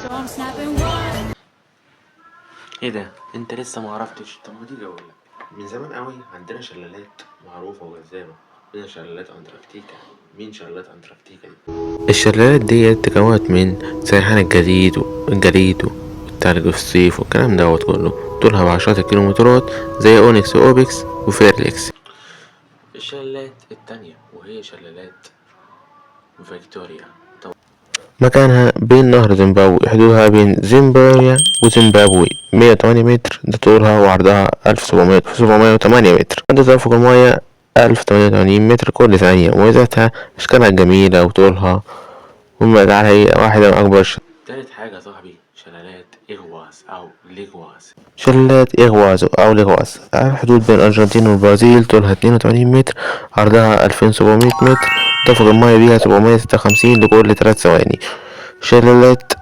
So I'm snapping one. ايه ده؟ انت لسه ما عرفتش؟ طب ما تيجي اقول لك. من زمان قوي عندنا شلالات معروفة وجذابه، منها شلالات انتاركتيكا. مين شلالات انتاركتيكا دي؟ الشلالات دي تكونت من سيحان الجليد والجليد والتلج في الصيف والكلام دوت كله، طولها بعشرات الكيلومترات زي اونكس واوبكس وفيرلكس. الشلالات التانية وهي شلالات فيكتوريا، مكانها بين نهر زيمبابوي، حدودها بين زيمبابوي وزيمبابوي 108 متر، ده طولها وعرضها 1708 متر. عدد تدفق المياه 1088 متر كل ثانية. مميزاتها أشكالها الجميلة وطولها، وما يجعلها هي واحدة من أكبر. تالت حاجة يا صاحبي شلالات إغواز أو ليغواز. شلالات إغوازو أو ليغواز على الحدود بين الأرجنتين والبرازيل، طولها 82 متر، عرضها 2700 متر، تدفق المياه بيها 756 لكل 3 ثواني. شلالات